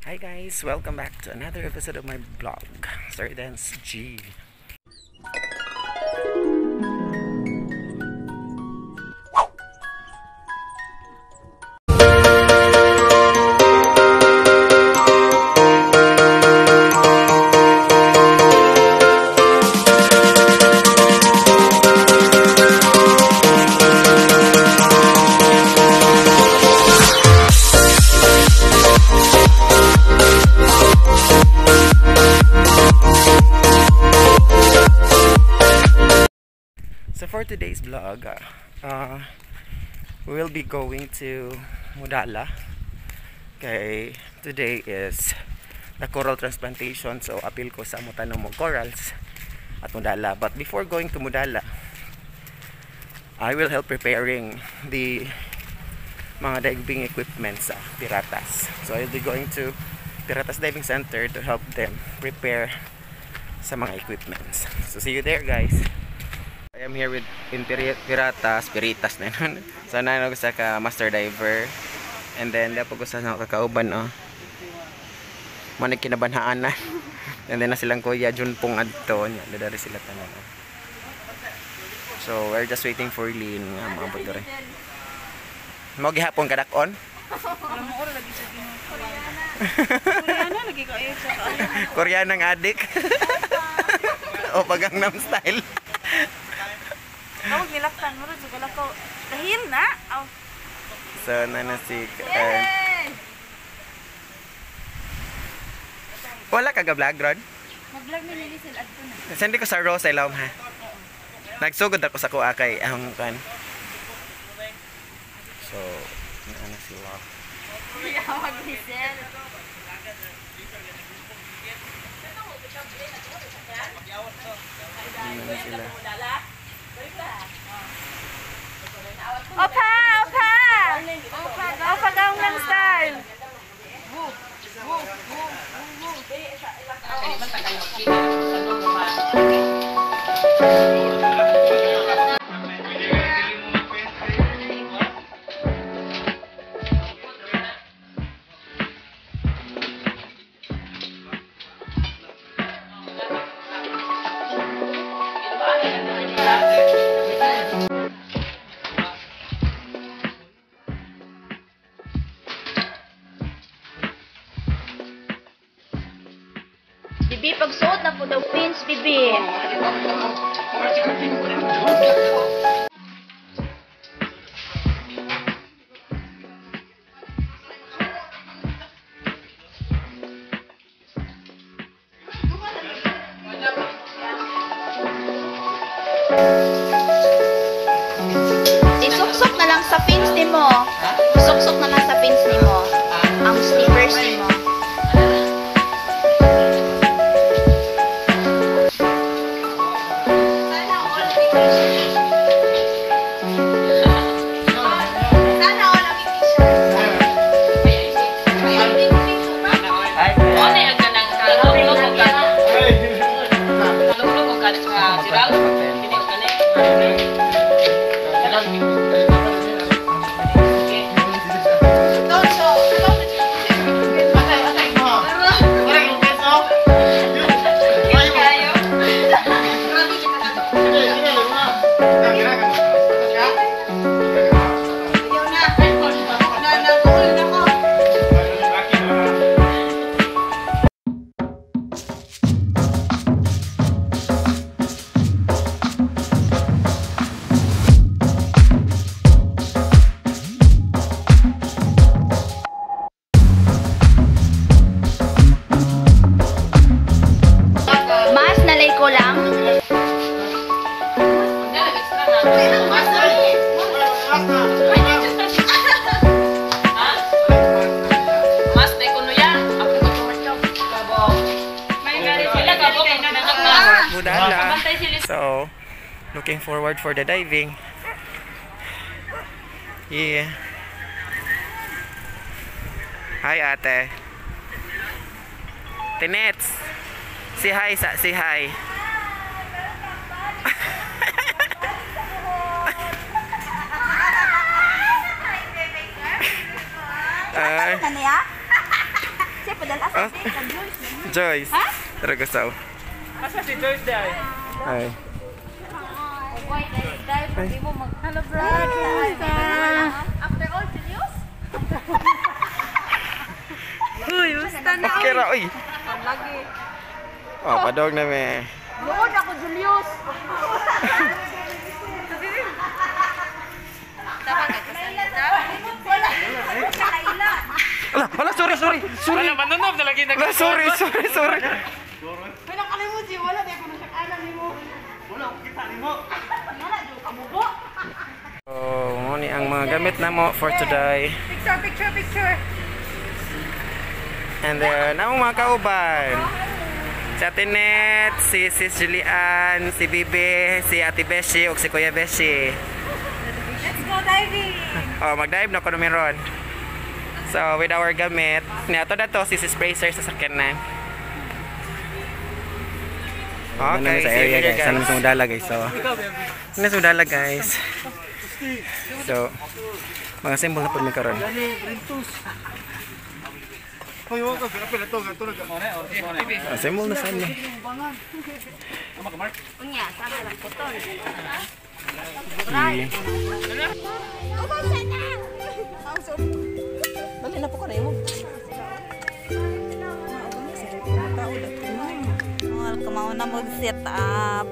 Hi guys, welcome back to another episode of my vlog, Sir Dhenz G. So for today's vlog, we will be going to Mudala. Okay, today is the coral transplantation, so appeal ko sa mutanom mo corals at Mudala. But before going to Mudala, I will help preparing the mga diving equipment sa Piratas. So I'll be going to Piratas Diving Center to help them prepare sa mga equipments. So see you there, guys. I am here with Piratas na yun. So na ko sa ka master diver. And then dapat ko sa kakauban manig kinabanhaan na. And then na silang kuya Junpong adto nya dadari sila tanan. So we're just waiting for Lynn nga maabot dere. Mo gihapon kadakon. Koreana lagi kayo sa Koreanang adik. O Pagangnam style. Tawag nilaktan mo rin, sigala ko dahil na. So, nanasig. Wala ka ga-vlog, Rod? Mag-vlog na nilisil at ko na. Sandi ko sa Rose, ilaw ha. Nagsugod ako sa kuha kay ahong kan. So, ano sila? Mag-lisel. Ano sila? Opa! Opa! Opa Gangnam style! Bibi, pagsuot na po daw pins, Bibi. Isuksok na lang sa pins ni mo. Isuksok na lang sa pins ni mo. Ang slippers ni mo. So, looking forward for the diving. Yeah. Hi, ate. Tinets. Say hi, say hi. Ano ya? Siya padala Ah, Joyce. Tara gusaw. Asa si Joyce day? Ay. Hello, brother. After all, serious? Uy, basta na. Okay ra oy. Lagi. Oh, padog na me. Doon ako, Julius. Ala, sorry. Wala manunog na lagi Ala, sorry. May nakalimut si wala, di ako nasakalan ni mo. Wala, kita ni mo. Wala, di ka mubo. Oh, muni ang mga gamit na mo for today. Picture. And then, ang mga kauban. Si Ate Net, si Sis Julian, si Bibi, si Ate Beshi, o si Kuya Beshi. Let's go diving. Oh, mag-dive na ko meron. So, with our gamit, niyato na to, si Sis Bracer sa sakyanan. Okay, sa area guys. Sana sa Mudala guys. So, ano sa Mudala guys? So, mga symbol na po may karon. Symbol na saan Unya, sana lang putol. Bali na po ka na mo. Kamao na mag-set up.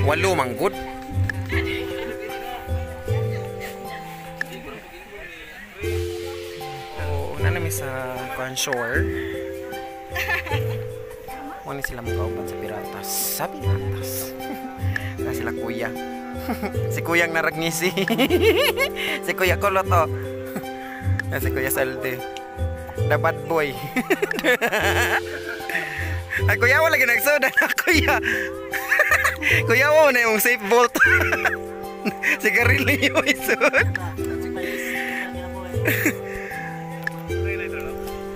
Walo manggod. Oh, una namin sa shore. Muna sila magkauban sa piratas. Sa piratas. Na sila kuya. Si kuyang naragnisi. Si kuya Kulot oh. Na si kuya Salde. The bad boy. Ay kuya wala ginagsoda na kuya. Kuya mo na yung safe bolt. Sigarilyo isod.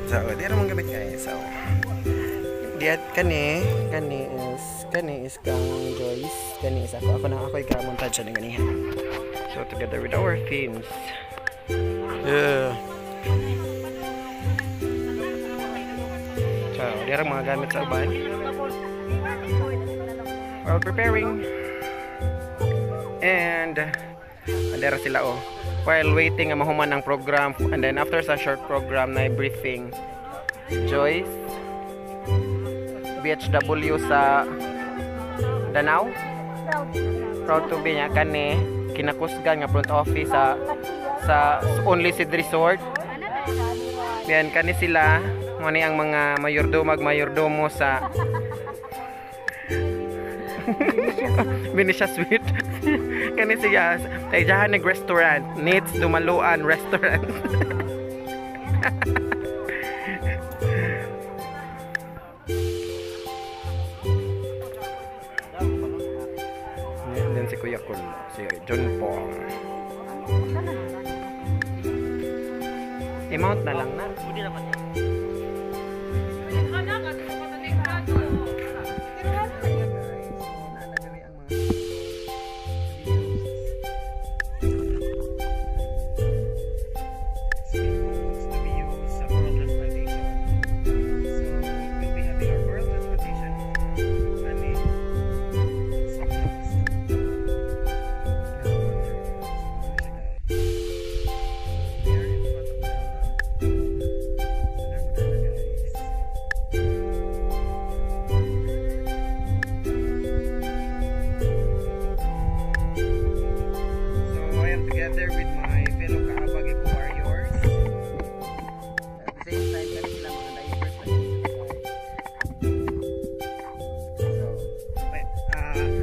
So, di ra mong gamit guys. So, diat kani is kang Joyce, kani is ako na ako ika-montage siya ng ganihan. So, together with our fins. Yeah. So, di ra mga gamit sa uban. While preparing. And andera sila oh. While waiting ang mahuman ng program, and then after sa short program na briefing, Joyce BHW sa Danau proud to be niya kani kinakusgan nga front office sa Only Seed Resort. Yan kani sila mo ni ang mga mayordomo sa Binisha Sweet. Kani siya Tayjahan ng restaurant, Needs Dumaluan Restaurant. Then si Kuya Kun, si John Pong. I-mount na lang na. Hindi naman yan.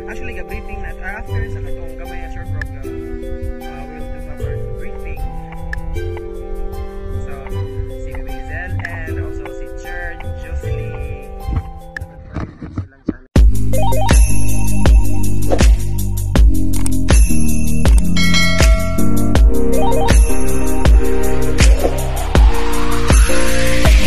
Actually, ga-briefing na after sa katong gamay